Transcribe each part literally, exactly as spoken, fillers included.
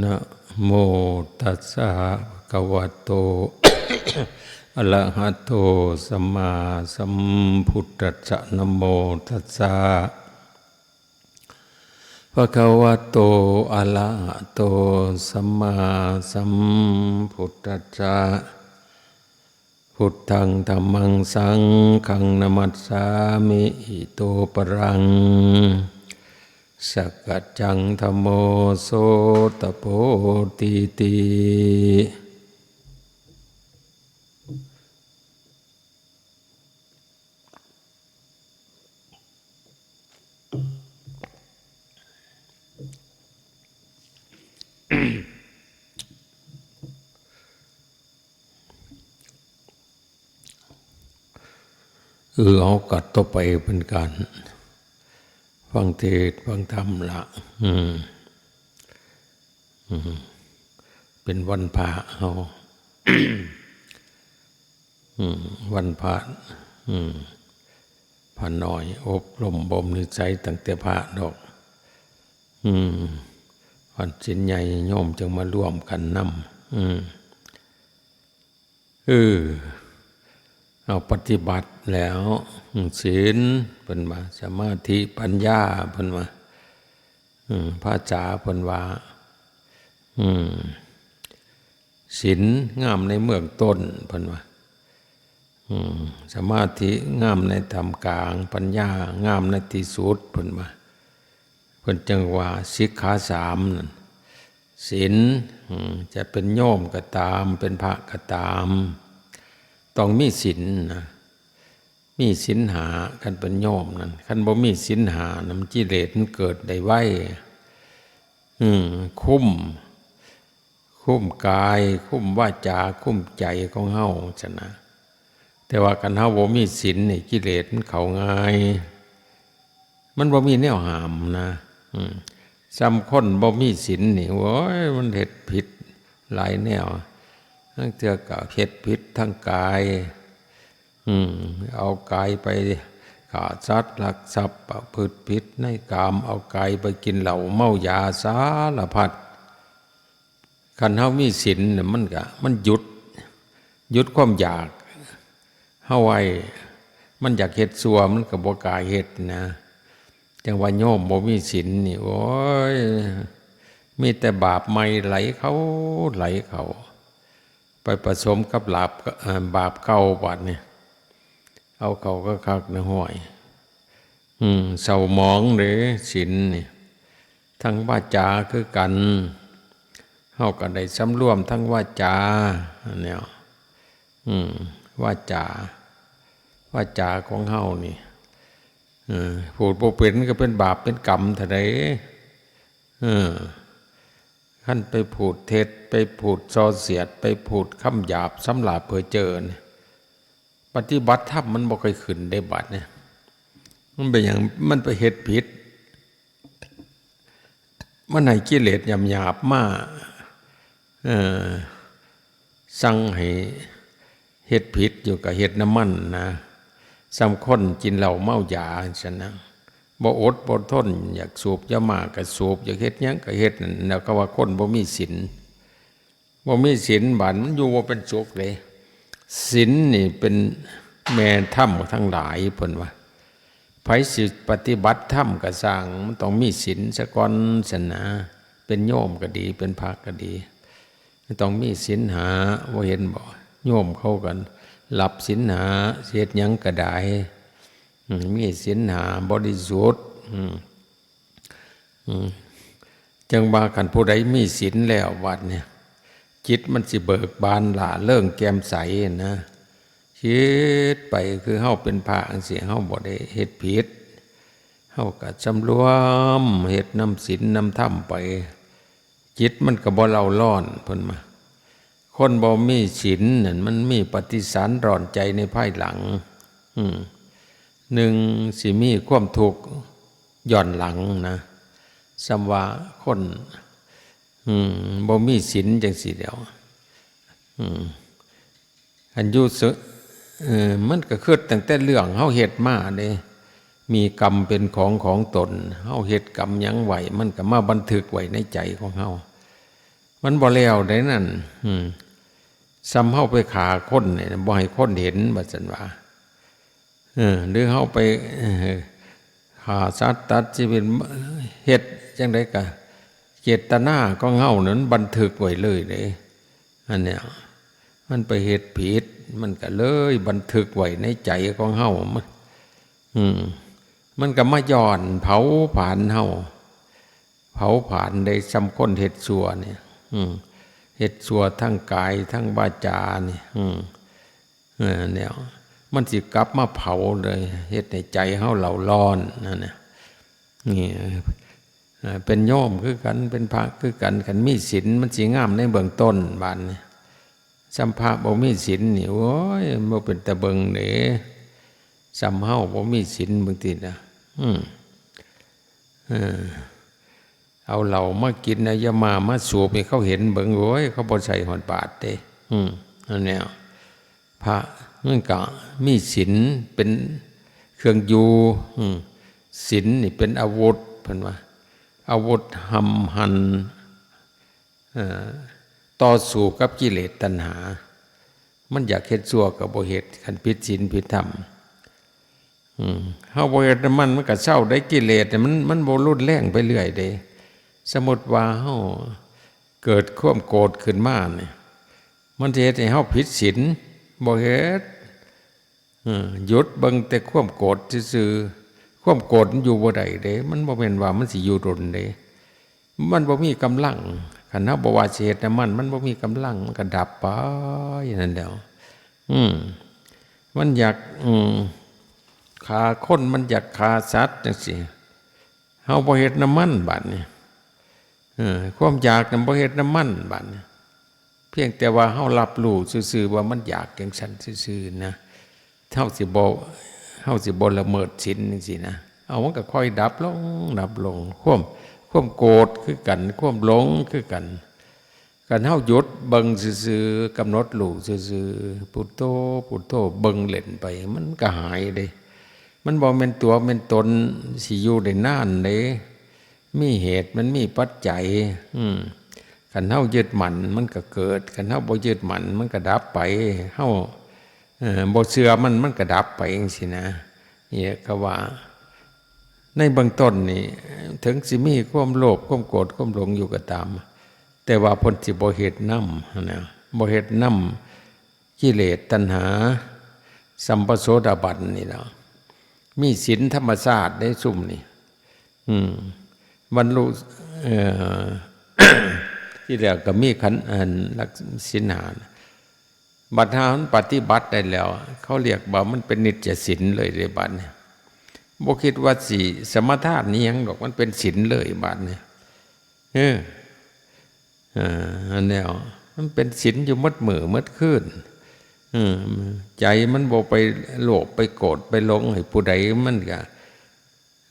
นะโมตัสสะ ภะคะวะโต อะระหะโต สัมมาสัมพุทธัสสะ นะโมตัสสะ ภะคะวะโต อะระหะโต สัมมาสัมพุทธัสสะ พุทธัง ธัมมัง สังฆัง นะมัสสามิ อิโตปะรัง สักกัจจัง ธัมโม โสตะโพธิติ เออ เอากัดต่อไปเป็นการฟังเทศน์ฟังธรรมละ อืม อืม เป็นวันพระเฮา อืม วันพระ อืม พระน้อยอบรมบ่มนิสัยตั้งแต่พระดอก อืม วันศีลใหญ่โยมจึงมาร่วมกันนำ อืม เออ เอาปฏิบัติแล้ว อืม ศีล เพิ่นว่า สมาธิ ปัญญา เพิ่นว่า อืม ภาษา เพิ่นว่า อืม ศีลงามในเบื้องต้น เพิ่นว่า อืม สมาธิงามในท่ามกลาง ปัญญางามในที่สุด เพิ่นว่า เพิ่นจั่งว่าสิกขาสามนั่น ศีล อืม จะเป็นโยมก็ตาม เป็นพระก็ตาม ต้องมีศีลนะ มีศีลห้า คันเป็นโยมนั่น คันบ่มีศีลห้านะ มันกิเลสมันเกิดได้ไว อืม คุ้ม คุ้มกาย คุ้มวาจา คุ้มใจของเฮา ซั่นนะ แต่ว่าคันเฮาบ่มีศีลนี่ กิเลสมันเข้าง่าย มันบ่มีแนวห้ามนะ อืม ส่ำคนบ่มีศีลนี่ โอ้ย มันเฮ็ดผิดหลายแนว ลางเทื่อก็เฮ็ดผิดทางกาย อืม เอากายไปฆ่าสัตว์ ลักทรัพย์ ประพฤติผิดในกาม เอากายไปกินเหล้าเมายาสารพัด คันเฮามีศีลน่ะ มันก็ มันหยุด หยุดความอยากเฮาไว้ มันอยากเฮ็ดชั่ว มันก็บ่กล้าเฮ็ดนะ จั่งว่าโยมบ่มีศีลนี่ โอ้ย มีแต่บาปใหม่ไหลเข้า ไหลเข้า ไปผสมกับลาบ เอ่อ บาปเก่าบัดนี่ เอาเข้าคักๆนะห้วย อืม เศร้าหมองเด้ศีลนี่ ทั้งวาจาคือกัน เฮาก็ได้สำรวมทั้งวาจา เนี่ย อืม วาจา วาจาของเฮานี่ เออ พูดบ่เป็นก็เป็นบาปเป็นกรรมเท่าใด เออ คันไปพูดเท็จ ไปพูดส่อเสียด ไปพูดคำหยาบสำหรับเพ้อเจ้อนี่ ปฏิบัติธรรมมันบ่ค่อยขึ้นได้บัดเนี่ย มันเป็นหยัง มันไปเฮ็ดผิด มันให้กิเลสหยาบๆมา เอ่อ สั่งให้เฮ็ดผิดอยู่ก็เฮ็ดนำมันนะ ส่ำคนกินเหล้าเมายาซั่นนะ บ่อดบ่ทน อยากสูบยาม่าก็สูบ อยากเฮ็ดหยังก็เฮ็ดนั่น แล้วเขาว่าคนบ่มีศีล บ่มีศีลบาดมันอยู่บ่เป็นสุขเด้ ศีลนี่เป็นแม่ธรรมทั้งหลายเพิ่นว่า ไผสิปฏิบัติธรรมก็ซ่าง มันต้องมีศีลซะก่อนซั่นนะ เป็นโยมก็ดี เป็นพระก็ดี มันต้องมีศีลห้า บ่เห็นบ่ โยมเขาก็รับศีลห้า สิเฮ็ดหยังก็ได้ อืม มีศีลห้าบริสุทธิ์ อืม อืม จั่งว่าคันผู้ใดมีศีลแล้วบัดเนี่ย จิตมันสิเบิกบานหล่าเริงแจ่มใสนะ คิดไปคือเฮาเป็นพระจั่งซี้ เฮาบ่ได้เฮ็ดผิด เฮาก็สำรวมเฮ็ดนำศีลนำธรรมไป จิตมันก็บ่เร่าร้อน เพิ่นว่า คนบ่มีศีลนั่นมันมีปฏิสารร้อนใจในภายหลัง อืม หนึ่งสิมีความทุกข์ย้อนหลังนะ ส่ำว่าคน อืม บ่มีศีลจั่งซี้แหล้ว อืม อันอยู่เสอะ เออ มันก็คิดตั้งแต่เรื่องเฮาเฮ็ดมาเด้ มีกรรมเป็นของของตน เฮาเฮ็ดกรรมหยังไว้ มันก็มาบันทึกไว้ในใจของเฮา มันบ่แล้วได้นั่น อืม ส่ำเฮาไปฆ่าคนนี่ บ่ให้คนเห็น ว่าซั่นว่า เออ หรือเฮาไป เออ ฆ่าสัตว์ตัดชีวิต เฮ็ดจั่งใดก็ เจตนาของเฮานั้นบันทึกไว้เลยเด้ อันเนี้ย มันไปเฮ็ดผิด มันก็เลยบันทึกไว้ในใจของเฮา มัน อืม มันก็มาย้อนเผาผลาญเฮา เผาผลาญได้ส่ำคนเฮ็ดชั่วเนี่ย อืม เฮ็ดชั่วทั้งกายทั้งวาจานี่ อืม เออ เนี่ย มันสิกลับมาเผาเลย เฮ็ดให้ใจเฮาเล่าร้อนนั่นน่ะ นี่ เอ่อ เป็นโยมคือกัน เป็นพระคือกัน คันมีศีลมันสิงามในเบื้องต้น บาดนี้ ส่ำพระบ่มีศีลนี่ โอ้ย บ่เป็นตาเบิ่งเด้ ส่ำเฮาบ่มีศีลบางทีนะ อืม เออ เอาเหล้ามากิน เอายาม่ามาสูบให้เขาเห็นเบิ่ง โอ้ย เขาบ่ใส่ฮอดบาตรเด้ อืม อันเนี้ย พระมันก็มีศีลเป็นเครื่องอยู่ อืม ศีลนี่เป็นอาวุธ เพิ่นว่า อาวุธห้ำหั่น เอ่อ ต่อสู้กับกิเลสตัณหา มันอยากเฮ็ดชั่วก็บ่เฮ็ด คันผิดศีลผิดธรรม อืม เฮาบ่เฮ็ดนำมัน มันก็เซาได้ กิเลสเนี่ยมัน มันบ่รุนแรงไปเรื่อยเด้ สมมุติว่าเฮาเกิดความโกรธขึ้นมานี่ มันสิเฮ็ดให้เฮาผิดศีล บ่เฮ็ด เออ หยุดเบิ่งแต่ความโกรธซื่อๆ ความโกรธมันอยู่บ่ได้เด้ มันบ่แม่นว่ามันสิอยู่ดนเด้ มันบ่มีกำลัง คันเฮาบ่ว่าสิเฮ็ดนำมัน มันบ่มีกำลัง มันก็ดับไปนั่นแหล้ว อืม มันอยาก อืม ฆ่าคน มันอยากฆ่าสัตว์จั่งซี้ เฮาบ่เฮ็ดนำมันบาดนี้ เออ ความอยากนั้นบ่เฮ็ดนำมันบาดนี้ เพียงแต่ว่าเฮารับรู้ซื่อๆ ว่ามันอยากจั่งซั้นซื่อๆ นะ เฮาสิบ่ เฮาสิบ่ละเมิดศีลจั่งซี้นะ เอา มันก็ค่อยดับลง ดับลง ความ ความโกรธคือกัน ความหลงคือกัน คันเฮาหยุดเบิ่งซื่อๆ กำหนดรู้ซื่อๆ พุทโธ พุทโธ เบิ่งเล่นไป มันก็หายเด้ มันบ่แม่นตัวแม่นตนสิอยู่ได้นานเด้ มีเหตุมันมีปัจจัย อืม คันเฮายึดมั่นมันก็เกิด คันเฮาบ่ยึดมั่นมันก็ดับไป เฮา เอ่อ บ่เชื่อมัน มันก็ดับไปจั่งซี้นะ นี่เขาว่า ในเบื้องต้นนี่ ถึงสิมีความโลภ ความโกรธ ความหลงอยู่ก็ตาม แต่ว่าเพิ่นสิบ่เฮ็ดนำนะ บ่เฮ็ดนำกิเลสตัณหา ส่ำพระโสดาบันนี่เนาะ มีศีลธรรมชาติได้ซุมนี่ อืม บรรลุ เอ่อ ที่แล้วก็มีขันธ์ อัน หลักศีลห้า บัดหามันปฏิบัติได้แล้ว เขาเรียกว่ามันเป็นนิจศีลเลยเด้บัดนี้ บ่คิดว่าสิสมาทานอิหยังดอก มันเป็นศีลเลยบัดนี้ เออ เออ อันเนี้ย มันเป็นศีลอยู่หมดมื้อหมดคืน เออ ใจมันบ่ไปโลภไปโกรธไปหลงให้ผู้ใด มันก็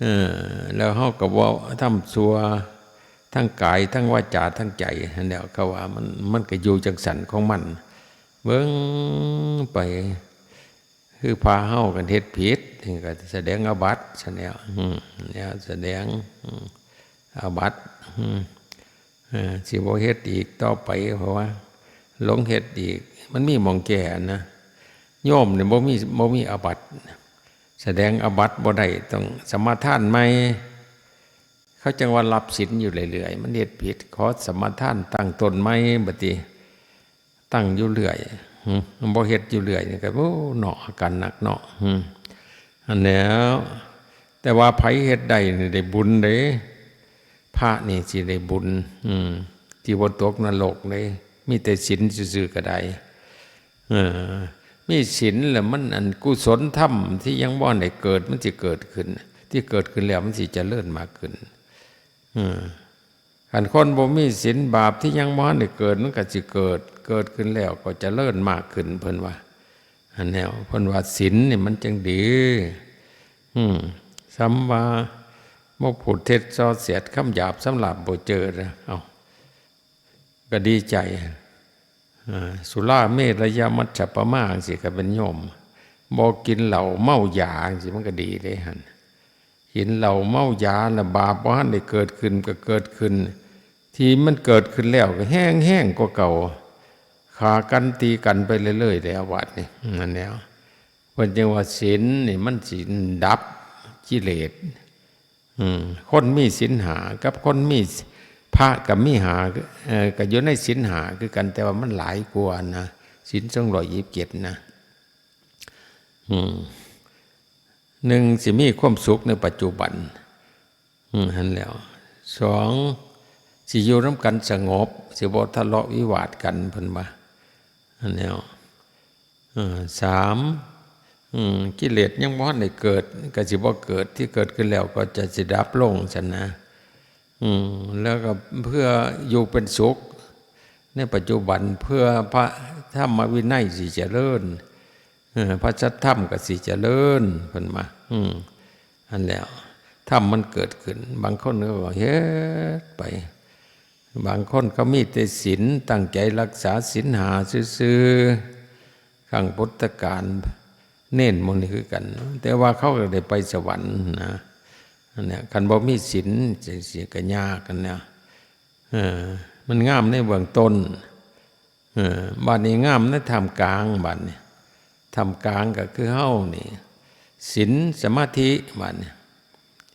เออ แล้วเฮาก็บ่ทำชั่ว ทั้งกาย ทั้งวาจา ทั้งใจ หั้นแหล้ว เขาว่ามัน มันก็อยู่จั่งซั้นของมัน เบิ่งไป คือพระเฮาคันเฮ็ดผิด นี่ก็แสดงอาบัติ ซั้นแหล้ว อืม แล้วแสดง อืม อาบัติ อืม เออ สิบ่เฮ็ดอีกต่อไป เพราะว่าหลงเฮ็ดอีก มันมีหม่องแก้นะ โยมนี่บ่มี บ่มีอาบัติ แสดงอาบัติบ่ได้ ต้องสมาทานใหม่ เขาจั่งว่ารับศีลอยู่เรื่อยๆ มันเฮ็ดผิด ขอสมาทานตั้งต้นใหม่ บัดนี้ ตั้งอยู่เรื่อย หึ มันบ่เฮ็ดอยู่เรื่อยนี่ก็ โอ้ เนาะ อาการหนักเนาะ หึ อันแล้ว แต่ว่าไผเฮ็ดได้นี่ได้บุญเด้ พระนี่สิได้บุญ อืม ที่บ่ตกนรกเด้ มีแต่ศีลซื่อๆ ก็ได้ เออ มีศีลแล้วมัน อันกุศลธรรมที่ยังบ่ทันได้เกิด มันสิเกิดขึ้น ที่เกิดขึ้นแล้วมันสิเจริญมากขึ้น เออ คันคนบ่มีศีล บาปที่ยังบ่ทันได้เกิดมันก็สิเกิด เกิดขึ้นแล้วก็เจริญมากขึ้น เพิ่นว่า อันแนว เพิ่นว่าศีลนี่มันจั่งดี อืม ส่ำว่าบ่พูดเท็จส่อเสียด คำหยาบสำหรับบ่เจอนะ เอ้า ก็ดีใจ อ่า สุราเมรยมัชฌัปปมาจั่งซี้ ก็เป็นโยม บ่กินเหล้าเมายาจั่งซี้ มันก็ดีเด้หั่น กินเหล้าเมายาแล้วบาปบ่ทันได้เกิดขึ้นก็เกิดขึ้น ที่มันเกิดขึ้นแล้วก็แฮงๆกว่าเก่า ฆ่ากันตีกันไปเรื่อยๆแล้วบัดนี้ นั่นแหล้ว เพิ่นจึงว่าศีลนี่มันสิดับกิเลส อืม คนมีศีลห้ากับคนมี พระก็มีห้า เอ่อ ก็อยู่ในศีลห้าคือกัน แต่ว่ามันหลายกว่านะ ศีลสองร้อยยี่สิบเจ็ดนะ อืม หนึ่ง สิมีความสุขในปัจจุบัน อืม หั้นแหล้ว สอง สิอยู่นำกันสงบ สิบ่ทะเลาะวิวาทกัน เพิ่นว่า หั้นแหล้ว เออ สาม อืม กิเลสยังบ่ทันได้เกิด ก็สิบ่เกิด ที่เกิดขึ้นแล้วก็จะสิดับลง ซั่นนะ อืม แล้วก็เพื่ออยู่เป็นสุขในปัจจุบัน เพื่อพระธรรมวินัยสิเจริญ เออ พระสัทธรรมก็สิเจริญ เพิ่นว่า อืม อันแล้ว ธรรมมันเกิดขึ้น บางคนก็เฮ็ดไป บางคนเขามีแต่ศีล ตั้งใจรักษาศีลห้าซื่อๆ ครั้งพุทธกาล เณรหมู่นี้คือกัน แต่ว่าเขาก็ได้ไปสวรรค์นะ อันเนี้ย คันบ่มีศีลจั่งซี้ก็ยาก อันเนี้ย เออ มันงามในเบื้องต้น เออ บัดนี้งามในท่ามกลาง บัดนี้ ท่ามกลางก็คือเฮานี่ ศีล สมาธิ บัดนี้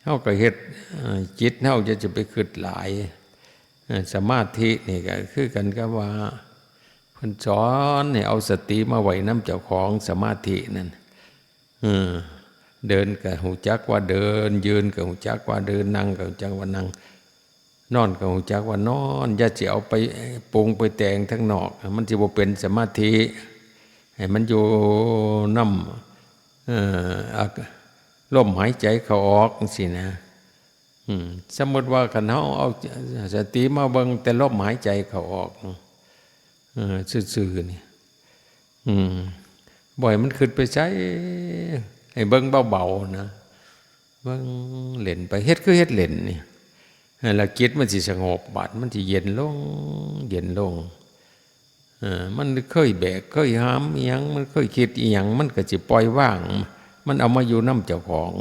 เฮาก็เฮ็ด เอ่อ จิตเฮาอย่าจะไปคิดหลาย เอ่อ สมาธินี่ก็คือกันกับว่า เพิ่นสอนให้เอาสติมาไว้นำเจ้าของ สมาธินั่น เออ เดินก็ฮู้จักว่าเดิน ยืนก็ฮู้จักว่าเดิน นั่งก็ฮู้จักว่านั่ง นอนก็ฮู้จักว่านอน อย่าสิเอาไปปรุงไปแต่งทางนอก มันสิบ่เป็นสมาธิ ให้มันอยู่นำ เอ่อ อ่ะ ลมหายใจเข้าออกจั่งซี้นะ อืม สมมุติว่าคันเฮาเอาสติมาเบิ่งแต่ลมหายใจเข้าออก เออ ซื่อๆ นี่ อืม บ่ให้มันคิดไปไส ให้เบิ่งเบาๆ นะ เบิ่งเล่นไป เฮ็ดคือเฮ็ดเล่นนี่ แล้วจิตมันสิสงบ บัดมันสิเย็นลง เย็นลง เออ มันเคยแบก เคยหามอิหยัง มันเคยคิดอิหยัง มันก็สิปล่อยวาง มันเอามาอยู่นำเจ้าของ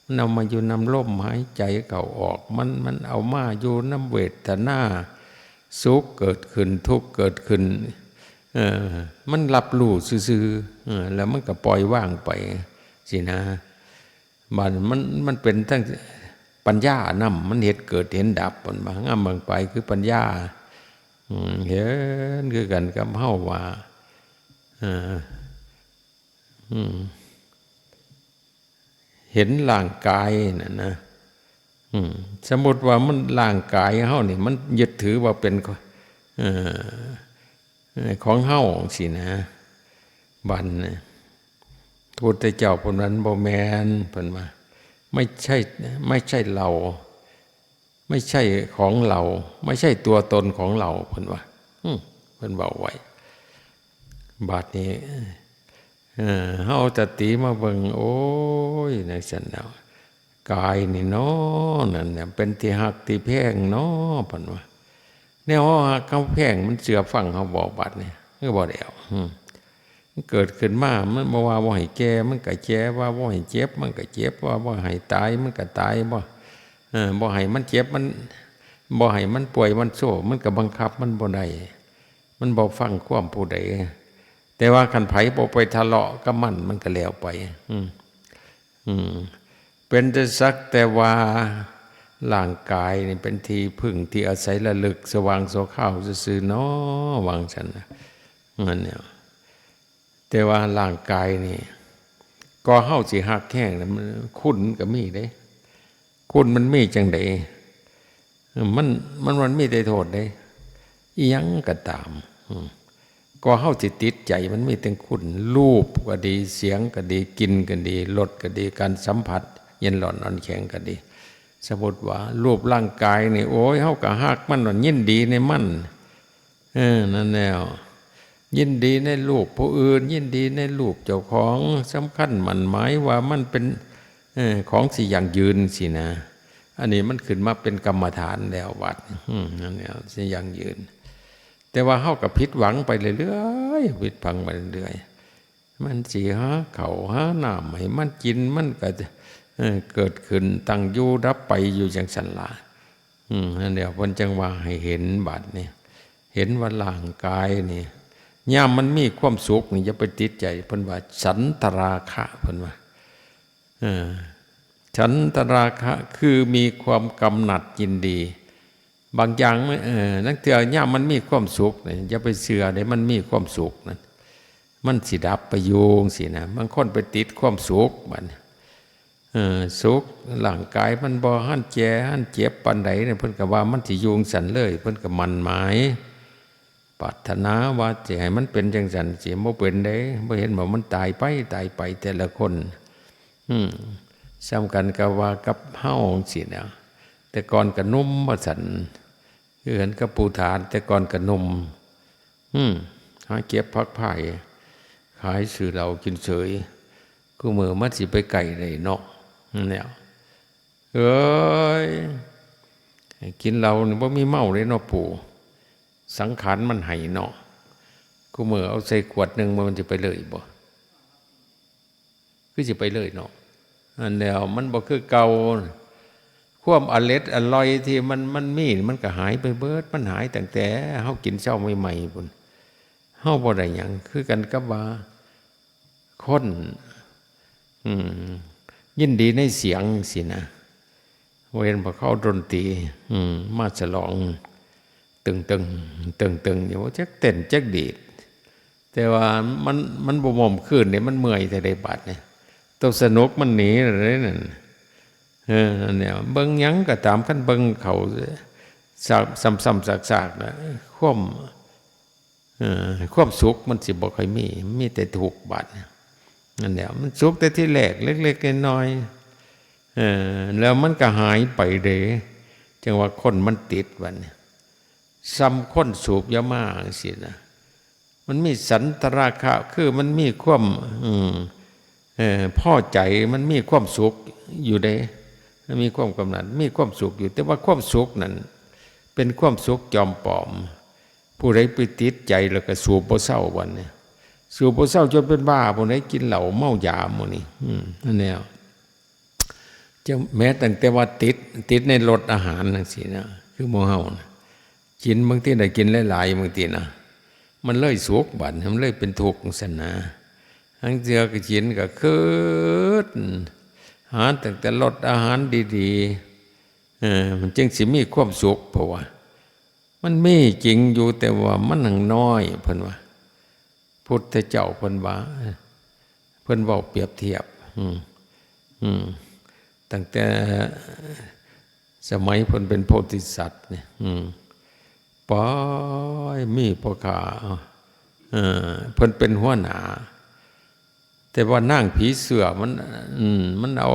มันเอามาอยู่นำลมหายใจเข้าออก มัน มันเอามาอยู่นำเวทนา สุขเกิดขึ้น ทุกข์เกิดขึ้น เออ มันรับรู้ซื่อๆ เออ แล้วมันก็ปล่อยวางไป สินะ บัดมัน มันเป็นทั้งปัญญานำ มันเห็นเกิดเห็นดับ เพิ่นว่างามเบิ่งไปคือปัญญา อืม เห็นคือกันกับเฮาว่า เออ อืม เห็นร่างกายน่ะนะ อืม สมมุติว่ามันร่างกายเฮานี่ มันยึดถือว่าเป็น เอ่อ เอ่อ ของเฮาจั่งซี้นะ บัดนี้ พระพุทธเจ้าเพิ่นว่าบ่แม่น เพิ่นว่า ไม่ใช่ ไม่ใช่เรา ไม่ใช่ของเรา ไม่ใช่ตัวตนของเรา เพิ่นว่า อืม เพิ่นเว้าไว้ บัดนี้ เอ่อ เฮาเอาสติมาเบิ่ง โอ้ย จั่งซั้นแล้ว กายนี่น้อ นั่นน่ะ เป็นที่ฮักที่แพงน้อ เพิ่นว่า แนวเฮาฮักเฮาแพง มันเชื่อฟังเฮาบ่ บัดนี้ คือบ่แล้ว อืม มันเกิดขึ้นมา มันบ่ว่าบ่ให้แก่ มันก็แก่ ว่าบ่ให้เจ็บ มันก็เจ็บ ว่าบ่ให้ตาย มันก็ตาย บ่ เออ บ่ให้มันเจ็บ มัน บ่ให้มันป่วย มันโซ มันก็บังคับมันบ่ได้ มันบ่ฟังความผู้ใด แต่ว่าคันไผบ่ไปทะเลาะกับมัน มันก็แล้วไป อืม อืม เป็นแต่สักแต่ว่าร่างกายนี่เป็นที่พึ่งที่อาศัยระลึกสว่างชั่วคราวซื่อๆ น้อ ว่าจั่งซั้นนะ นั่นแหละ แต่ว่าร่างกายนี่ ก็เฮาสิฮักแฮงนะ มัน คุณก็มีเด้ คุณมันมีจั่งใด มัน มัน มันมีแต่โทษเด้ อิหยังก็ตาม อืม ก็เฮาสิติดใจ มันมีแต่คุณ รูปก็ดี เสียงก็ดี กลิ่นก็ดี รสก็ดี การสัมผัส เย็นร้อนอ่อนแข็งก็ดี สมมุติว่ารูปร่างกายนี่ โอ้ย เฮาก็ฮักมัน ยินดีในมัน เออ นั่นแหล้ว ยินดีในรูปผู้อื่น ยินดีในรูปเจ้าของ สำคัญหมั่นหมายว่ามันเป็น เออ ของสิยั่งยืนสินะ อันนี้มันขึ้นมาเป็นกรรมฐานแล้วบัด อืม นั่นแหละ สิยั่งยืน แต่ว่าเฮาก็ผิดหวังไปเรื่อยๆ ผิดหวังไปเรื่อยๆ มันสิหาข้าวหาน้ำให้มันกิน มันก็ เออ เกิดขึ้นตั้งอยู่ดับไปอยู่จั่งซั้นล่ะ อืม นั่นแหละ เพิ่นจั่งว่าให้เห็นบัดนี้ เห็นว่าร่างกายนี่ ยามมันมีความสุขนี่ อย่าไปติดใจ เพิ่นว่าฉันทราคะ เพิ่นว่า เออ ฉันทราคะ คือมีความกำหนัดยินดี บางอย่างมัน เออ ลางเทื่อยามมันมีความสุขนี่ อย่าไปเชื่อเด้ มันมีความสุขนั่น มันสิดับไปอยู่จั่งซี้นะ บางคนไปติดความสุขบัดนี้ เออ สุข ร่างกายมันบ่ทันแก่ทันเจ็บปานใดเนี่ย เพิ่นก็ว่ามันสิอยู่จั่งซั้นเลย เพิ่นก็หมั้นหมาย ปรารถนาว่าสิให้มันเป็นจั่งซั้น สิบ่เป็นเด้ บ่เห็นบ่มันตายไป ตายไปแต่ละคน อืม ส่ำกันก็ว่ากับเฮาจั่งซี้นะ แต่ก่อนก็หนุ่มว่าซั่น คือกันกับปู่ทาแต่ก่อนก็หนุ่ม อืม หาเก็บผักไผ่ ขายซื้อเหล้ากินเสย คุมื้อมันสิไปไกลได้เนาะ เนี่ย เอ้ย กินเหล้านี่บ่มีเมาเลยเนาะปู่ สังขารมันให้เนาะ คุมื้อเอาใส่ขวดหนึ่งมันสิไปเลยบ่ คือสิไปเลยเนาะ อันแล้วมันบ่คือเก่า ความอร็ดอร่อยที่มัน มันมี มันก็หายไปเบิด มันหายตั้งแต่เฮากินเช้าใหม่ๆ พุ้น เฮาบ่ได้หยัง คือกันกับว่า คน อืม ยินดีในเสียงสินะ เห็นพวกเขาดนตรี อืม มาฉลอง ตึงๆ ตึงๆ อยู่ จักเต้นจักดีด แต่ว่ามัน มันบ่ม่วนคืนนี่ มันเมื่อยแต่ใดบัดนี่ ตัวสนุกมันหนีเลยนั่น เออ นั่นเนี่ย เบิ่งหยังก็ตาม คันเบิ่งเขาซ้ำๆ ซากๆ นะ ความ เออ ความสุขมันสิบ่ค่อยมี มีแต่ทุกข์บัดนี่ นั่นแหละ มันสุขแต่ทีแรก เล็กๆ น้อยๆ เออ แล้วมันก็หายไปเด้ จั่งว่าคนมันติดบัดนี่ ส่ำคนสูบยามาจั่งซี้นะ มันมีฉันทราคะ คือมันมีความ อืม เอ่อ พอใจ มันมีความสุขอยู่เด้ มันมีความกำหนัด มีความสุขอยู่ แต่ว่าความสุขนั่น เป็นความสุขจอมปลอม ผู้ใดไปติดใจแล้วก็สูบบ่เซาบัดนี้ สูบบ่เซาจนเป็นบ้า ผู้ใดกินเหล้าเมายาหมู่นี้ อืม นั่นแหละ จะแม้ตั้งแต่ว่าติด ติดในรสอาหารจั่งซี้นะ คือหมู่เฮานะ กินบางทีได้กินหลายๆ บางทีนะ มันเลยสุขบัด มันเลยเป็นทุกข์จั่งซั้นนะ ลางเทื่อก็กินก็คิด หาตั้งแต่รสอาหารดีๆ เออ มันจึงสิมีความสุข เพราะว่า มันมีจริงอยู่ แต่ว่ามันหังน้อย เพิ่นว่า พุทธเจ้าเพิ่นว่า เพิ่นเว้าเปรียบเทียบ อืม อืม ตั้งแต่สมัยเพิ่นเป็นโพธิสัตว์เนี่ย อืม ปอยมีพ่อค้า เอ่อ เพิ่นเป็นหัวหน้า แต่ว่านางผีเสื้อมัน อืม มันเอา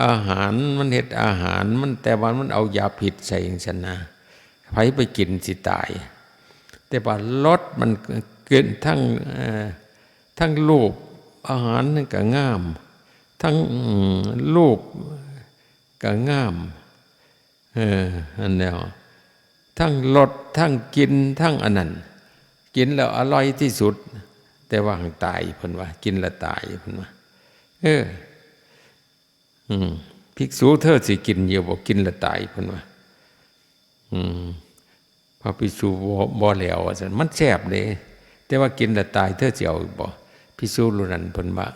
อาหาร มันเฮ็ดอาหาร มัน แต่ว่ามันเอายาพิษใส่จั่งซั้นนะ ไผไปกินสิตาย แต่ว่ารสมันกินทั้ง เอ่อ ทั้งรูปอาหารนั่นก็งาม ทั้ง อืม รูปก็งาม เออ อันแล้ว ทั้งรส ทั้งกลิ่น ทั้งอันนั้น กินแล้วอร่อยที่สุด แต่ว่าหังตาย เพิ่นว่า กินแล้วตาย เพิ่นว่า เออ อืม ภิกษุเธอสิกินอยู่บ่ กินแล้วตาย เพิ่นว่า อืม พระภิกษุบ่ บ่แล้ว ว่าซั่น มันแซ่บเด้ แต่ว่ากินแล้วตาย เธอสิเอาบ่ ภิกษุรูปนั้นเพิ่นว่า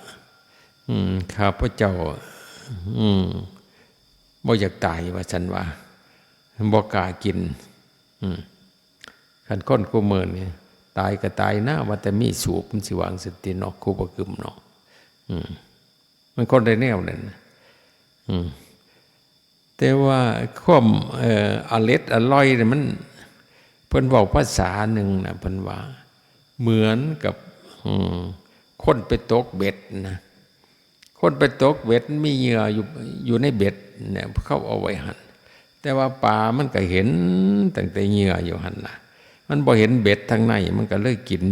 อืม ข้าพเจ้า อืม บ่อยากตาย ว่าซั่นว่า บ่กล้ากิน อืม คันคนคู่มื้อนี่ ตายก็ตายนะ ว่าแต่มีสูบ มันสิว่าจั่งซั้นติเนาะ ครูบ่กึมเนาะ อืม มันคนละแนวนั่น อืม แต่ว่าความ เอ่อ อร็ดอร่อยเนี่ยมัน เพิ่นเว้าภาษาหนึ่งนะ เพิ่นว่า เหมือนกับ อืม คนไปตกเบ็ดนะ คนไปตกเบ็ด มีเหยื่ออยู่ อยู่ในเบ็ดเนี่ย เขาเอาไว้หั่น แต่ว่าปลามันก็เห็นตั้งแต่เหยื่ออยู่หั่นน่ะ มันบ่เห็นเบ็ดทางใน มันก็เลยกิน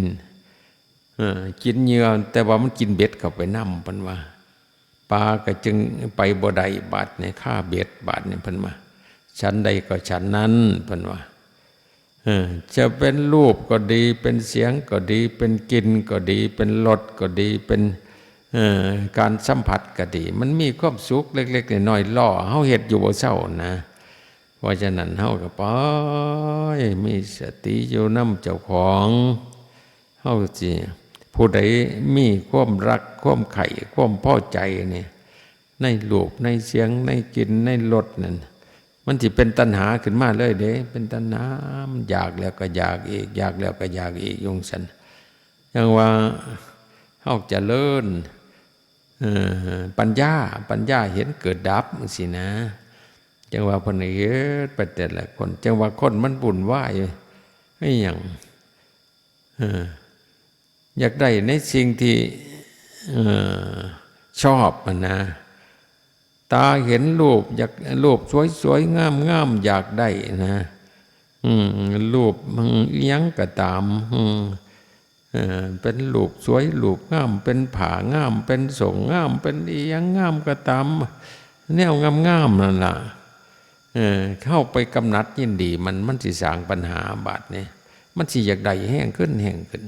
เออ กินเหยื่อ แต่ว่ามันกินเบ็ดเข้าไปนำ เพิ่นว่า ปลาก็จึงไปบ่ได้ บาดนี่ คาเบ็ด บาดนี่ เพิ่นว่า ฉันใดก็ฉันนั้น เพิ่นว่า เออ จะเป็นรูปก็ดี เป็นเสียงก็ดี เป็นกลิ่นก็ดี เป็นรสก็ดี เป็น เอ่อ การสัมผัสก็ดี มันมีความสุขเล็กๆ น้อยๆ ล่อเฮาเฮ็ดอยู่บ่เซานะ เพราะฉะนั้นเฮาก็ไปมีสติอยู่นำเจ้าของ เฮาสิ ผู้ใดมีความรัก ความใคร่ ความพอใจนี่ ในรูป ในเสียง ในกลิ่น ในรสนั่น มันสิเป็นตัณหาขึ้นมาเลยเด้ เป็นตัณหา มันอยากแล้วก็อยากอีก อยากแล้วก็อยากอีก อยู่จั่งซั้น จั่งว่าเฮาเจริญ เอ่อ ปัญญา ปัญญาเห็นเกิดดับจั่งซี้นะ จั่งว่าเพิ่นเฮ็ดไปแต่ละคน จั่งว่าคนมันวุ่นวาย อิหยัง เออ อยากได้ในสิ่งที่ เอ่อ ชอบอะนะ ตาเห็นรูป อยาก รูปสวยๆ งามๆ อยากได้นะ อืม รูป อืม อิหยังก็ตาม อืม เอ่อ เป็นรูปสวย รูปงาม เป็นผ้างาม เป็นโซ่งาม เป็นอิหยังงามก็ตาม แนวงามๆ นั่นล่ะ เออ เฮาไปกำหนัดยินดีมัน มันสิสร้างปัญหาบาดนี้ มันสิอยากได้แฮงขึ้น แฮงขึ้น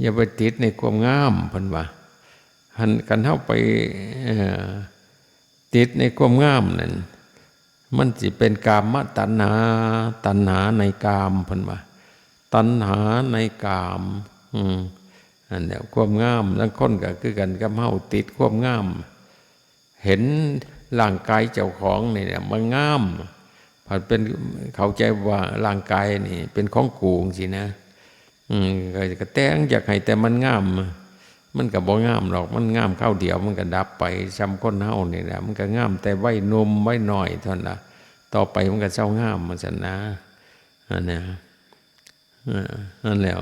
อย่าไปติดในความงาม เพิ่นว่า หั้น คันเฮาไป เอ่อ ติดในความงามนั่น มันสิเป็นกามตัณหา ตัณหาในกาม เพิ่นว่า ตัณหาในกาม อืม อันเนี้ย ความงาม ลางคนก็คือกันกับเฮา ติดความงาม เห็นร่างกายเจ้าของนี่แหละมันงาม ผัดเป็น เข้าใจว่าร่างกายนี่เป็นของกูจั่งซี้นะ อืม ก็ ก็แต่งอยากให้แต่มันงาม มันก็บ่งามหรอก มันงามคราวเดียวมันก็ดับไป ส่ำคนเฮานี่แหละ มันก็งามแต่วัยหนุ่มวัยน้อยเท่านั้นล่ะ ต่อไปมันก็เซางาม ว่าซั่นนะ อันเนี้ย เออ นั่นแหละ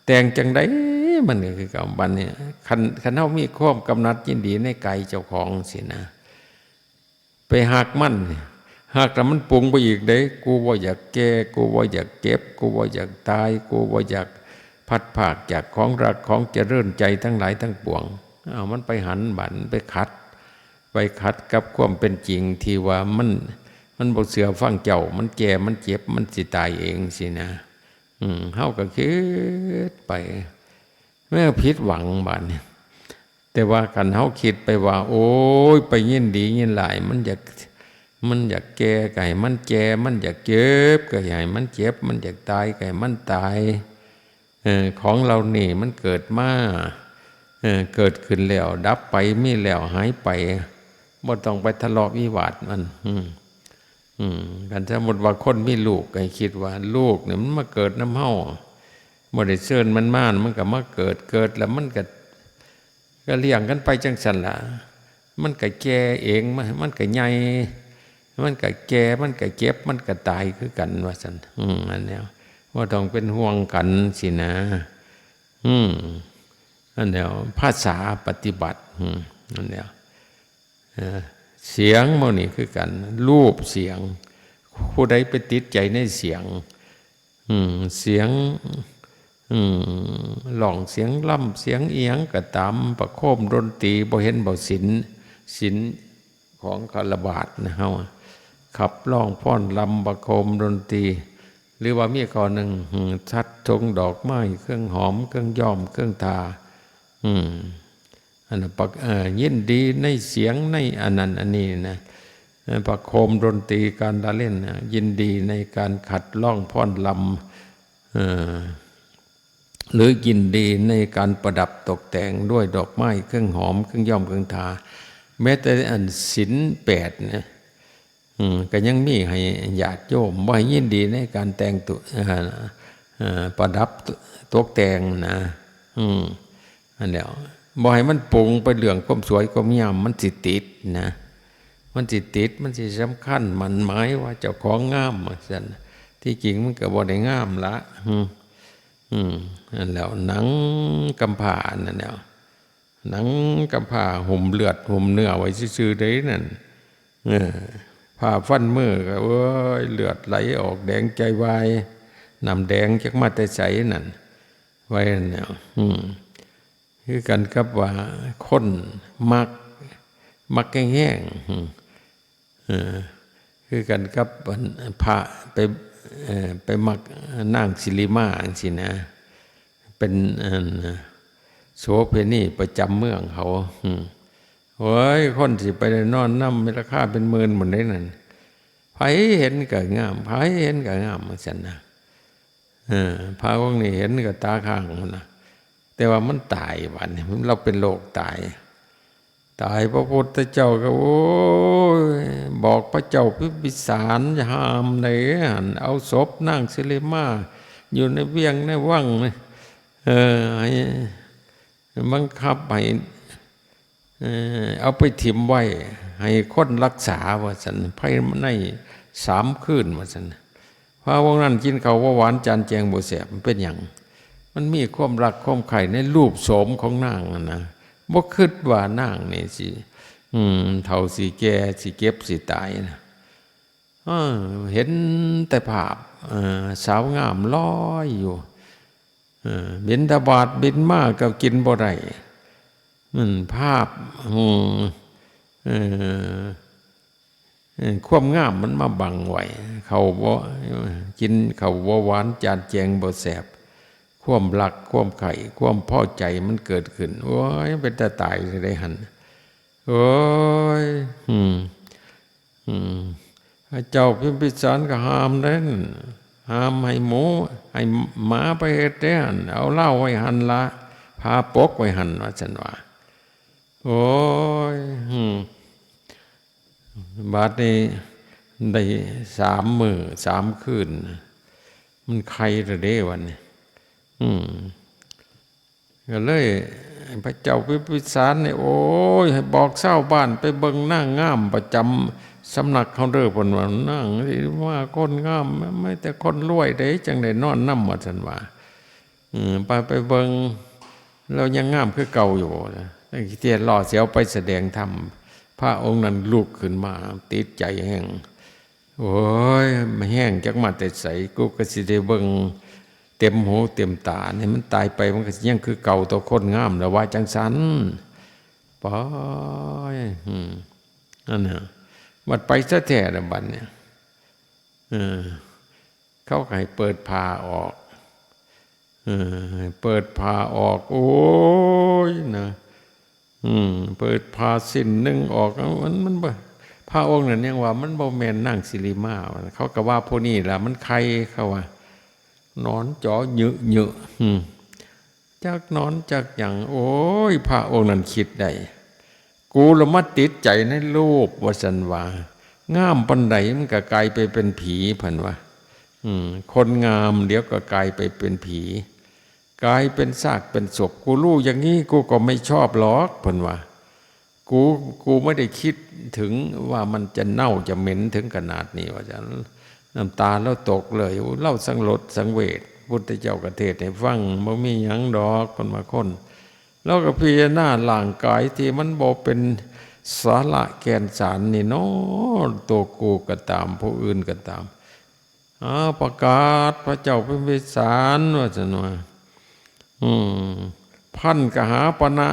แต่งจั่งใดมันก็คือเก่า บัดนี้ คัน คันเฮามีความกำหนัดยินดีในกายเจ้าของจั่งซี้นะ ไปฮักมัน ฮักแล้วมันปรุงไปอีกเด้ กูบ่อยากแก่ กูบ่อยากเจ็บ กูบ่อยากตาย กูบ่อยากพลัดพรากจากของรักของเจริญใจทั้งหลายทั้งปวง เอามันไปหัน บัดไปขัด ไปขัดกับความเป็นจริงที่ว่ามัน มันบ่เชื่อฟังเจ้า มันแก่ มันเจ็บ มันสิตายเองจั่งซี้นะ อืม เฮาก็คิดไป แม่นผิดหวังบาดนี้ แต่ว่าคันเฮาคิดไปว่า โอ้ย ไปยินดียินร้าย มันอยาก มันอยากแก่ก็ให้มันแก่ มันอยากเจ็บก็ให้มันเจ็บ มันอยากตายก็ให้มันตาย เออ ของเหล่านี้มันเกิดมา เออ เกิดขึ้นแล้วดับไป มีแล้วหายไป บ่ต้องไปทะเลาะวิวาทมัน อืม อืม คันสมมุติว่าคนมีลูก ให้คิดว่าลูกนี่มันมาเกิดนำเฮา บ่ได้เชิญมันมา มันก็มาเกิด เกิดแล้วมันก็ ก็เลี้ยงกันไปจั่งซั้นล่ะ มันก็แก่เอง มัน มันก็ใหญ่ มันก็แก่ มันก็เจ็บ มันก็ตายคือกัน ว่าซั่น อืม อันเนี้ย บ่ต้องเป็นห่วงกันซี้นะ อืม อันเนี้ย ภาษาปฏิบัติ อืม อันเนี้ย เอ่อ เสียงหมู่นี้คือกัน รูปเสียง ผู้ใดไปติดใจในเสียง อืม เสียง อืม ร้องเสียงรำ เสียงอิหยังก็ตาม ประโคมดนตรี บ่เห็นบ่ ศีล ศีลของฆราวาสนะเฮา ขับร้องฟ้อนรำ ประโคมดนตรี หรือว่ามีข้อหนึ่ง อืม จัดส่งดอกไม้ เครื่องหอม เครื่องย้อม เครื่องทา อืม อันนั้นปะ เอ่อ ยินดีในเสียง ในอันนั้นอันนี้นะ เอ่อ ประโคมดนตรี การละเล่นนะ ยินดีในการขัดร้องฟ้อนรำ เอ่อ หรือยินดีในการประดับตกแต่งด้วยดอกไม้ เครื่องหอม เครื่องย้อม เครื่องทา แม้แต่อันศีลแปดนะ อืม ก็ยังมีให้ญาติโยม บ่ให้ยินดีในการแต่งตัว เอ่อ เอ่อ ประดับตกแต่งนะ อืม อันเดียว บ่ให้มันปรุงไปเรื่องความสวยความงาม มันสิติดนะ มันสิติด มันสิสำคัญ หมั่นหมายว่าเจ้าของงาม ว่าซั่น ที่จริงมันก็บ่ได้งามละ อืม อืม นั่นแหล้ว หนังกำพร้านั่นแหล้ว หนังกำพร้าหุ้มเลือดหุ้มเนื้อไว้ซื่อๆ เด้นั่น เออ ผ้าฟันมือก็ โอ้ย เลือดไหลออกแดงใจวาย น้ำแดงจักมาแต่ไสนั่น ไว้นั่นแหล้ว อืม คือกันกับว่าคนมัก มักแฮงๆ อืม เออ คือกันกับอันพระไป เอ่อ ไปมักนางสิริมาจั่งซี้นะ เป็นอันโสเภณีประจำเมืองเขา อืม โอ้ย คนสิไปนอนนำมีราคาเป็นหมื่นหมดเลยนั่น ไผเห็นก็งาม ไผเห็นก็งามจั่งซั้นนะ เออ พระองค์นี้เห็นก็ตาค้างพุ้นนะ แต่ว่ามันตายบัดนี้ เราเป็นโรคตาย ตาย พระพุทธเจ้าก็ โอ้ย บอกพระเจ้าพิมพิสารห้ามเลยหั่น เอาศพนางสิริมาอยู่ในเวียงในวังนะ เออ ให้บังคับให้ เอ่อ เอาไปถิ่มไว้ ให้คนรักษาว่าซั่น ภายในสามคืนว่าซั่น พระองค์นั้นกินข้าวบ่หวาน จานแจงบ่แซ่บ มันเป็นหยัง มันมีความรักความใคร่ในรูปโฉมของนางนั่นนะ บ่คิดว่านางนี่สิ อืม เฒ่าสิแก่ สิเจ็บสิตายนะ เออ เห็นแต่ภาพ เอ่อ สาวงามลอยอยู่ เออ บิณฑบาตบินมาก็กินบ่ได้ มันภาพ อืม เออ เออ ความงามมันมาบังไว้ ข้าวบ่ กินข้าวบ่หวาน จานแจงบ่แซ่บ ความรัก ความใคร่ ความพอใจมันเกิดขึ้น โอ้ย เป็นตาตายเลยได้หั่น โอ้ย อืม อืม พระเจ้าพิมพิสารก็ห้ามเด้ ห้ามให้หมู ให้หมาไปเฮ็ดเด้หั่น เอาเหล้าไว้หั่นละ ผ้าปกไว้หั่น ว่าซั่นว่า โอ้ย อืม บาดนี้ได้สามมื้อสามคืน มันไข้แล้วเด้วันนี้ อืม ก็เลย พระเจ้าพิมพิสารนี่ โอ้ย ให้บอกชาวบ้านไปเบิ่งนางงามประจำสำนักเฮาเด้อ เพิ่นว่า นางนี่ว่าคนงาม มีแต่คนรวยเด้ จั่งได้นอนนำ ว่าซั่นว่า อืม ไป ไปเบิ่ง แล้วยังงามคือเก่าอยู่นะ เที่ยรอเสียวไปแสดงธรรม พระองค์นั้นลุกขึ้นมา ติดใจแฮง โอ้ย มาแฮงจักมาแต่ไส กูก็สิได้เบิ่งเต็มหูเต็มตา นี่มันตายไปมันก็สิยังคือเก่า ตัวคนงามแล้วว่าจั่งซั้น ปอย อืม นั่นน่ะ บัดไปซะแท้ละบัดเนี่ย เออ เขาก็ให้เปิดผ้าออก เออ ให้เปิดผ้าออก โอ้ย นะ อืม เปิดผ้าสิ้นหนึ่งออก มัน มันบ่ พระองค์นั้นยังว่ามันบ่แม่นนางสิริมา เขาก็ว่าผู้นี้ล่ะ มันไข้ เขาว่า หนอนจ๋อเยอะๆ อืม จักหนอนจักหยัง โอ้ย พระองค์นั้นคิดได้ กูละมาติดใจในรูป ว่าซั่นว่า งามปานใดมันก็กลายไปเป็นผี เพิ่นว่า อืม คนงามเดี๋ยวก็กลายไปเป็นผี กลายเป็นซากเป็นศพ กูรู้อย่างนี้กูก็ไม่ชอบหรอก เพิ่นว่า กู กูไม่ได้คิดถึงว่ามันจะเน่าจะเหม็นถึงขนาดนี้ ว่าซั่น น้ำตาลาวตกเลย ลาวสังหลดสังเวช พุทธเจ้าก็เทศน์ให้ฟัง บ่มีหยังดอก เพิ่นว่าคน ลาวก็พิจารณาร่างกายที่มันบ่เป็นสาระแก่นสารนี่เนาะ ตัวกูก็ตาม ผู้อื่นก็ตาม อ้าว ประกาศพระเจ้าพิมพิสาร ว่าซั่นว่า อืม พันกหาปณะ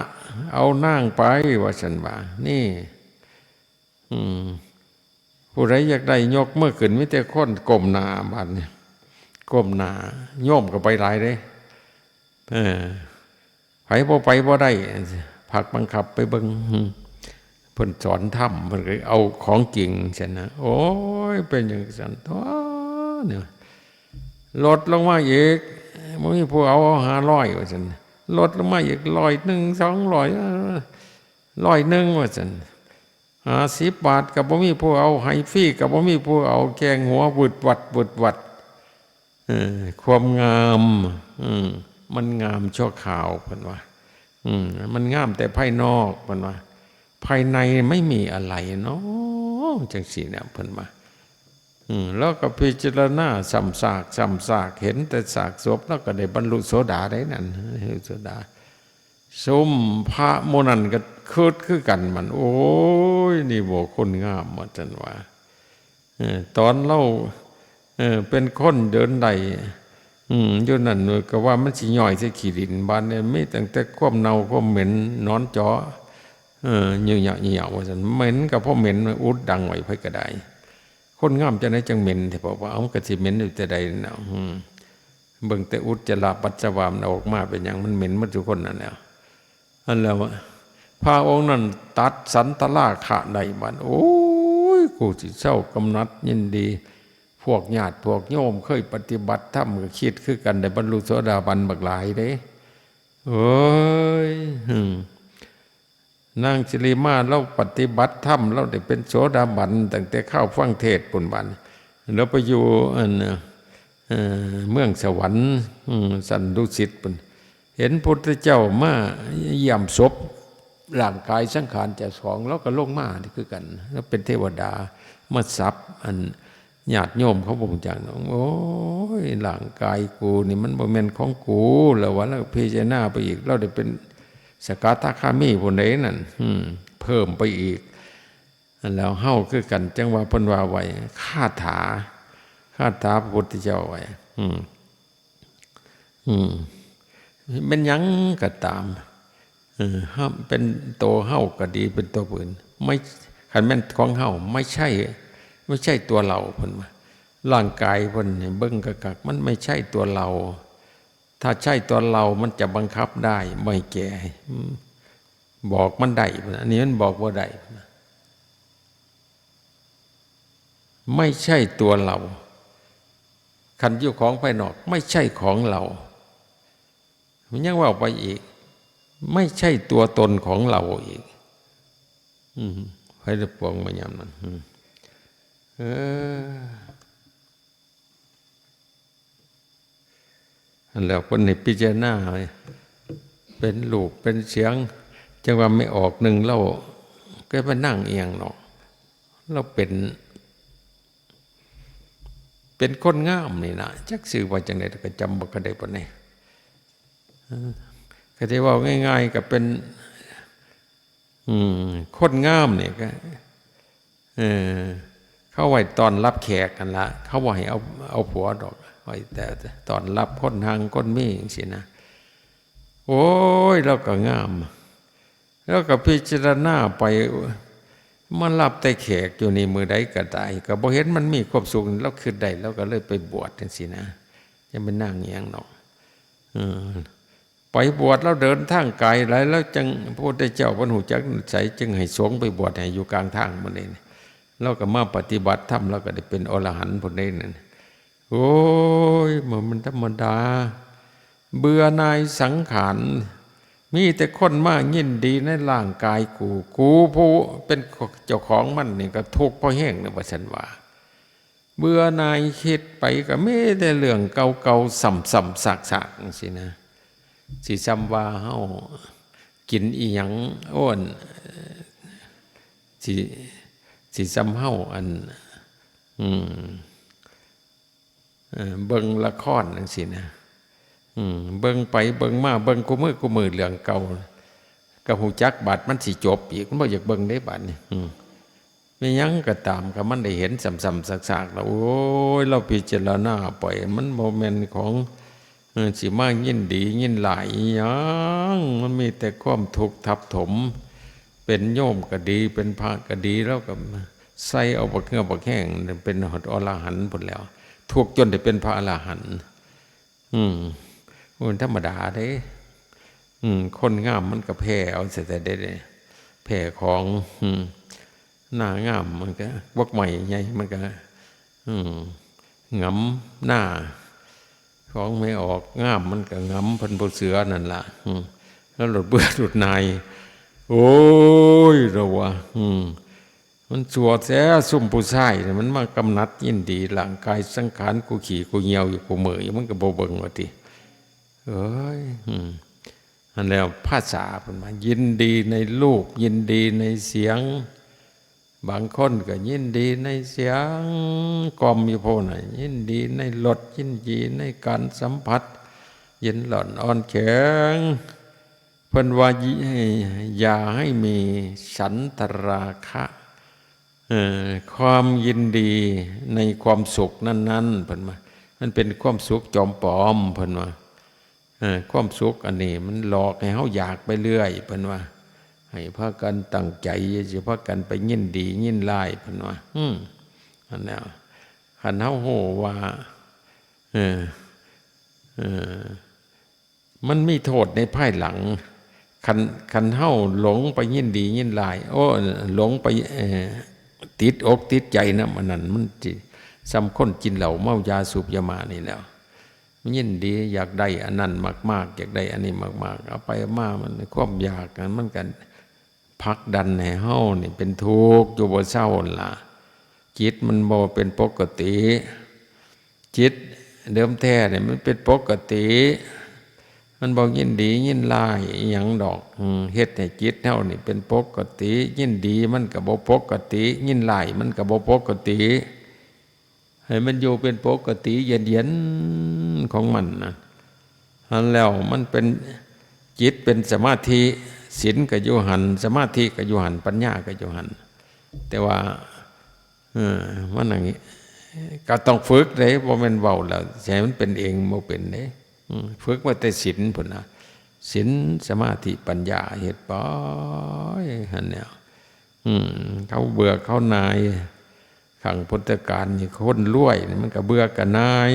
เอานางไป ว่าซั่นว่า นี่ อืม ผู้ใดอยากได้ยกมือขึ้น มีแต่คนก้มหน้าบัดนี้ ก้มหน้า โยมก็ไปหลายเด้ เออ ไผบ่ไปบ่ได้ พรรคบังคับไปเบิ่ง อืม เพิ่นสอนธรรม เพิ่นก็เอาของจริงซั่นนะ โอ้ย เป็นจั่งซั้นตั๊วเนี่ย ลดลงมาอีก บ่มีผู้เอา ห้าร้อย ว่าซั่น ลดลงมาอีก ร้อยหนึ่ง สองร้อย เออ ร้อยหนึ่ง ว่าซั่น ห้าสิบบาทก็บ่มีผู้เอา ให้ฟรีก็บ่มีผู้เอา แกล้งหัววืดวัด วืดวัด เออ ความงาม อืม มันงามชั่วคราว เพิ่นว่า อืม มันงามแต่ภายนอก เพิ่นว่า ภายในไม่มีอะไรเนาะ จั่งซี้นะ เพิ่นว่า อืม แล้วก็พิจารณาซ้ำซาก ซ้ำซาก เห็นแต่ซากศพ แล้วก็ได้บรรลุโสดาได้นั่น โสดา ซุมพระหมู่นั้นก็คิดคือกันมัน โอ้ย นี่บ่คนงาม ว่าซั่นว่า เออ ตอนลาว เออ เป็นคนเดินได้ อืม อยู่นั่นก็ว่ามันสิย่อยใส่ขี้ดิน บาดนี้มีตั้งแต่ความเน่าความเหม็น หนอนจ๋อ เออ เหยียะๆ ว่าซั่น เหม็นก็เพราะเหม็น อุดดังไว้ ไผก็ได้ คนงามจั่งใดจั่งเหม็นแท้ เพราะว่า เอ้า ก็สิเหม็นอยู่แต่ใดเนาะ อืม เบิ่งแต่อุจจาระปัสสาวะมันออกมา เป็นหยังมันเหม็นหมดทุกคนนั่นแหละ อันแล้ว พระองค์นั้นตัดฉันทราคะได้บัด โอ้ย ผู้สิเซากำหนัดยินดี พวกญาติพวกโยมเคยปฏิบัติธรรมก็คิดคือกัน ได้บรรลุโสดาบันบักหลายเด้ โอ้ย อืม นางสิริมาลาวปฏิบัติธรรม ลาวได้เป็นโสดาบันตั้งแต่คราวฟังเทศน์พู้นบาดนี้ ลาวไปอยู่อัน เอ่อ เมืองสวรรค์ อืม สันดุสิตพู้น เห็นพุทธเจ้ามาเยี่ยมศพ ร่างกายสังขารเจ้าของ ลาวก็ลงมาคือกัน ลาวเป็นเทวดา มาสับอัน ญาติโยมเขาบ่ฮู้จักเนาะ โอ้ย ร่างกายกูนี่มันบ่แม่นของกู แล้วว่า ลาวพิจารณาไปอีก ลาวได้เป็นสกทาคามีพู้นเด้นั่น อืม เพิ่มไปอีก แล้วเฮาคือกัน จั่งว่าเพิ่นว่าไว้ คาถา คาถาพระพุทธเจ้าไว้ อืม อืม แม่นหยังก็ตาม เออ เฮา เป็นโตเฮาก็ดี เป็นโตผู้อื่น ไม่ คันแม่นของเฮา ไม่ใช่ ไม่ใช่ตัวเรา เพิ่นว่า ร่างกายเพิ่นนี่เบิ่งคักๆ มันไม่ใช่ตัวเรา ถ้าใช่ตัวเรา มันจะบังคับได้ บ่ให้แก่ อืม บอกมันได้ อันนี้มันบอกบ่ได้ ไม่ใช่ตัวเรา คันอยู่ของภายนอก ไม่ใช่ของเรา มันยังเว้าไปอีก ไม่ใช่ตัวตนของเราอีก อืม ไผละปวงมายามนั้น อืม เออ อันแล้วเพิ่นให้พิจารณา เป็นรูปเป็นเสียง จั่งว่าแม่ออกหนึ่งลาว ก็ไปนั่งเอียงเนาะ ลาวเป็น เป็นคนงามนี่นะ จักชื่อว่าจั่งใด ก็จำบ่ค่อยได้ปานใด เออ ก็สิเว้าง่ายๆ ก็เป็น อืม คนงามนี่ก็ เออ เขาไว้ต้อนรับแขกนั่นละ เขาบ่ให้เอา เอาผัวดอก ไว้แต่ต้อนรับคนฮังคนมีจั่งซี้นะ โอ้ย ลาวก็งาม ลาวก็พิจารณาไป มารับแต่แขกอยู่นี่ มื้อใดก็ได้ ก็บ่เห็นมันมีความสุข ลาวคิดได้ ลาวก็เลยไปบวชจั่งซี้นะ อย่าไปนั่งเอียงเนาะ เออ ไปบวช ลาวเดินทางไกลหลาย ลาวจั่ง พระพุทธเจ้าเพิ่นฮู้จักนิสัย จึงให้สงฆ์ไปบวชให้อยู่กลางทางมื้อนี้ ลาวก็มาปฏิบัติธรรม ลาวก็ได้เป็นอรหันต์พู้นเด้นั่น โอ้ย มัน มันธรรมดา เบื่อหน่ายสังขาร มีแต่คนมายินดีในร่างกายกู กูผู้เป็นเจ้าของมันนี่ก็ทุกข์พอแฮงแล้ว ว่าซั่นว่า เบื่อหน่าย คิดไปก็มีแต่เรื่องเก่าๆ ซ้ำๆ ซากๆ จั่งซี้นะ สิซ่ำว่าเฮากินอิหยัง โอ้น สิ สิซ่ำเฮาอัน อืม เอ่อ เบิ่งละครจั่งซี้นะ อืม เบิ่งไปเบิ่งมา เบิ่งคู่มื้อคู่มื้อเรื่องเก่า ก็ฮู้จักบาดมันสิจบอีก มันบ่อยากเบิ่งเด้บาดนี้ อืม แม่นหยังก็ตาม ก็มันได้เห็นซ้ำๆ ซากๆ แล้ว โอ้ย ลาวพิจารณาไป มันบ่แม่นของ เออ สิมายินดียินร้ายอิหยัง มันมีแต่ความทุกข์ทับถม เป็นโยมก็ดี เป็นพระก็ดี ลาวก็ใส่เอาบักเหื่อบักแห้ง เป็นฮอดอรหันต์พู้นแล้ว ทุกข์จนได้เป็นพระอรหันต์ อืม มันธรรมดาเด้ อืม คนงามมันก็แพ้เอาเสียแต่เด้ แพ้ของ อืม หน้างามมันก็ บักไม้ใหญ่มันก็ อืม หงำหน้า ของแม่ออกงามมันก็หงำเพิ่นผู้เสือนั่นล่ะ อืม แล้วหลุดเบื่อหลุดหน่าย โอ้ย ลาวว่า อืม มันชั่วแท้ ซุมผู้ชายนี่ มันมากำหนัดยินดี ร่างกายสังขารกูขี้กูเหี่ยวอยู่กูเมื่อย มันก็บ่เบิ่งว่าติ เอ้ย อืม อันแล้วภาษาเพิ่นว่า ยินดีในรูป ยินดีในเสียง บางคนก็ยินดีในเสียงกล่อมอยู่โพนน่ะ ยินดีในรส ยินดีในการสัมผัส เย็นร้อนอ่อนแข็ง เพิ่นว่า อย่าให้มีฉันทราคะ เอ่อ ความยินดีในความสุขนั้นๆ เพิ่นว่า มันเป็นความสุขจอมปลอม เพิ่นว่า เอ่อ ความสุขอันนี้มันหลอกให้เฮาอยากไปเรื่อย เพิ่นว่า ให้พากันตั้งใจ อย่าสิพากันไปยินดียินร้าย เพิ่นว่า อืม อันนั้น คันเฮาฮู้ว่า เออ เออ มันมีโทษในภายหลัง คัน คันเฮาหลงไปยินดียินร้าย โอ้ หลงไป เอ่อ ติดอกติดใจนะมันนั่นมันสิส่ำคนกินเหล้าเมายาสูบยามานี่แหล้ว มันยินดีอยากได้อันนั้นมากๆ อยากได้อันนี้มากๆ เอาไปเอามามันความอยากนั้นมันกันผลักดันให้เฮานี่เป็นทุกข์อยู่บ่เซาหั่นล่ะ จิตมันบ่เป็นปกติ จิตเดิมแท้เนี่ยมันเป็นปกติ มันบ่ยินดียินร้ายอิหยังดอก อืม เฮ็ดให้จิตเฮานี่เป็นปกติ ยินดีมันก็บ่ปกติ ยินร้ายมันก็บ่ปกติ ให้มันอยู่เป็นปกติเย็นๆของมันนะ หั้นแล้วมันเป็นจิตเป็นสมาธิ ศีลก็อยู่หั้น สมาธิก็อยู่หั้น ปัญญาก็อยู่หั้น แต่ว่า เออ มันอย่างนี้ ก็ต้องฝึกเด้ บ่แม่นเว้าแล้วสิให้มันเป็นเองบ่เป็นเด้ อืม ฝึกมาแต่ศีลพุ้นนะ ศีล สมาธิ ปัญญา เฮ็ดไป หั้นแหล้ว อืม เขาเบื่อเขาหน่าย ครั้งพุทธกาลนี่คนรวยนี่มันก็เบื่อก็หน่าย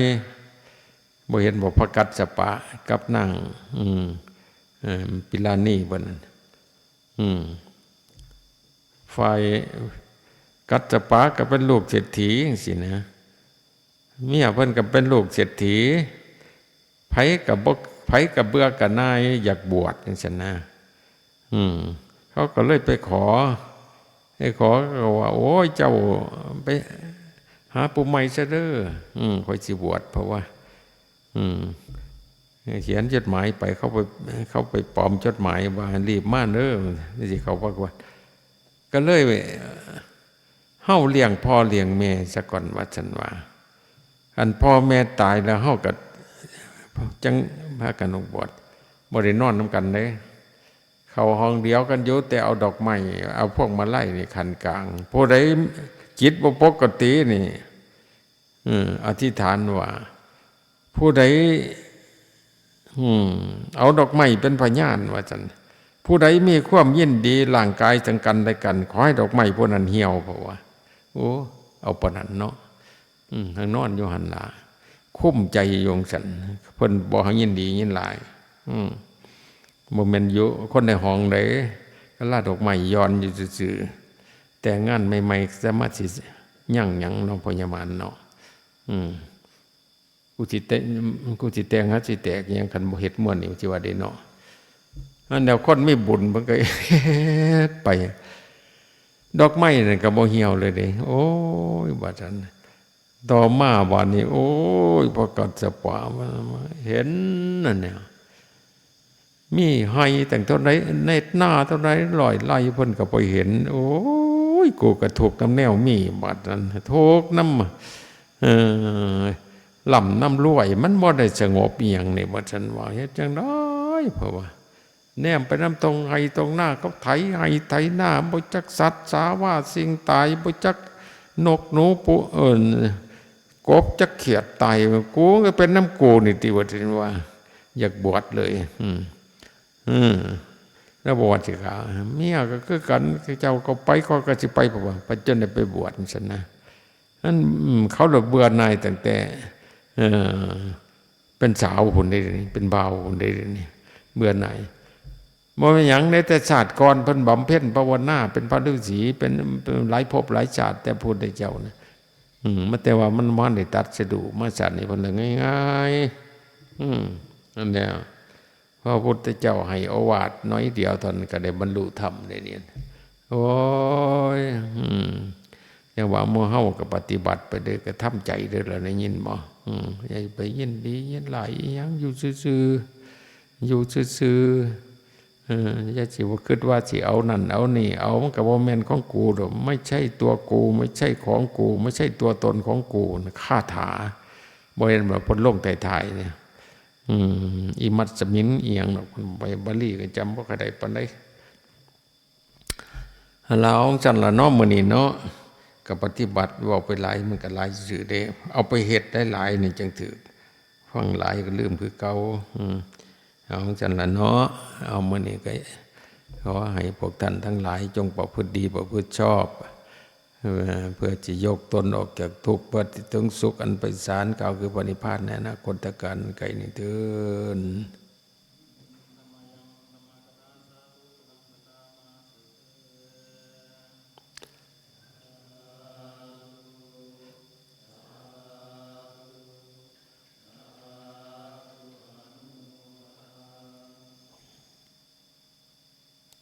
บ่เห็นบ่พระกัสสปะกับนาง อืม เอ่อ ปิลานีเพิ่นนั่น อืม ฝ่ายกัสสปะก็เป็นลูกเศรษฐีจังซี้นะ เมียเพิ่นก็เป็นลูกเศรษฐี ไผก็บ่ ไผก็เบื่อก็หน่ายอยากบวชจังซี้นะ อืม เขาก็เลยไปขอ ไปขอก็ว่า โอ้ย เจ้าไปหาผู้ใหม่ซะเด้อ อืม ข้อยสิบวช เพราะว่า อืม เขียนจดหมายไป เขาไป เขาไปปลอมจดหมายว่าให้รีบมาเด้อ นี่สิเขาบอกว่า ก็เลย เฮาเลี้ยงพ่อเลี้ยงแม่ซะก่อนว่าซั่นว่า อันพ่อแม่ตายแล้วเฮาก็จั่งพากันออกบวช บ่ได้นอนนำกันเด้ เข้าห้องเดียวกันอยู่ แต่เอาดอกไม้ เอาพวงมาลัยนี่ขั้นกลาง ผู้ใดจิตบ่ปกตินี่ เออ อธิษฐานว่า ผู้ใด อืม เอาดอกไม้เป็นพยานว่าซั่น ผู้ใดมีความยินดีร่างกายซึ่งกันและกัน ขอให้ดอกไม้พวกนั้นเหี่ยว เพราะว่า โอ้ เอาปานนั้นเนาะ อืม ทางนอนอยู่หั่นล่ะ คุ้มใจอยู่จั่งซั่น เพิ่นบ่ให้ยินดียินร้าย อืม บ่แม่นอยู่คนในห้องใด ก็ลาดอกไม้หย่อนอยู่ซื่อๆ แต่งงานใหม่ๆ สามารถสิยังหยังเนาะ พญามารเนาะ อืม กูสิแต่ง กูสิแต่งหาสิแตกอิหยัง คันบ่เฮ็ดม่วนนี่ สิว่าเด้เนาะ อันเดียวคนมีบุญมันก็ เฮ็ดไป ดอกไม้นั่นก็บ่เหี่ยวเลยเด้ โอ้ย บาดนั้น ต่อมาบาดนี้ โอ้ย พระกัสสปะมันเห็นนั่นเนี่ย มีไฮ่ตั้งเท่าใด ในนาเท่าใด ร้อยไร่ เพิ่นก็บ่เห็น โอ้ย กูก็ทุกข์นำแนวมี บาดนั้น ทุกข์นำ เอ่อ ร่ำนำรวย มันบ่ได้สงบอิหยังนี่ ว่าซั่นว่า เฮ็ดจั่งใด เพราะว่า แนมไปนำตรงไฮ่ตรงนา เขาไถไฮ่ไถนา บ่จักสัตว์สาว่าสิ่งตาย บ่จักนกหนูปู เอิ้น กบจักเขียดตาย กูก็เป็นนำกูนี่ติ ว่าซั่นว่า อยากบวชเลย อืม อืม แล้วบ่ว่าสิขา เมียก็คือกัน เจ้าก็ไป ข้อยก็สิไป เพราะว่า ไปจนได้ไปบวชซั่นนะ นั่น อืม เขาละเบื่อหน่ายตั้งแต่ เอ่อ เป็นสาวพุ้นเด้ เป็นบ่าวพุ้นเด้ เบื่อหน่าย บ่แม่นหยังเด้ แต่ชาติก่อนเพิ่นบำเพ็ญภาวนา เป็นพระฤาษี เป็น เป็นหลายภพหลายชาติ แต่พุทธเจ้านะ อืม มาแต่ว่ามันบ่ทันได้ตรัสรู้ มาชาตินี้เพิ่นละง่ายๆ อืม นั่นแหละ พระพุทธเจ้าให้โอวาทน้อยเดียวเท่านั้นก็ได้บรรลุธรรมได้เนี่ย โอ้ย อืม จั่งว่าหมู่เฮาก็ปฏิบัติไปเด้อ ก็ทำใจเด้อล่ะ ได้ยินบ่ อืม อย่าไปยินดียินร้ายอิหยัง อยู่ซื่อๆ อยู่ซื่อๆ เออ อย่าสิว่าคิดว่าสิเอานั่นเอานี่ เอามันก็บ่แม่นของกูดอก ไม่ใช่ตัวกู ไม่ใช่ของกู ไม่ใช่ตัวตนของกู คาถา บ่เห็นว่าเพิ่นลงท้ายๆ เนี่ย อืม อิมัสมิง อิหยังดอก ใบบาลีก็จำบ่ค่อยได้ปานใด หั่นล่ะ เอาจั่งซั่นล่ะเนาะ มื้อนี้เนาะ ก็ปฏิบัติ เว้าไปหลาย มันก็หลายซื่อๆ เด้ เอาไปเฮ็ดหลายๆ นี่จั่งถืก ฟังหลายก็ลืมคือเก่า อืม เอาจั่งซั่นล่ะเนาะ เอามื้อนี้ก็ขอให้พวกท่านทั้งหลายจงประพฤติดี ประพฤติชอบ เอ่อ เพื่อจะยกตนออกจากทุกข์ เพื่อจะถึงสุขอันไพศาล กล่าวคือพระนิพพานในอนาคตกาลอันไกลนี้เทอญ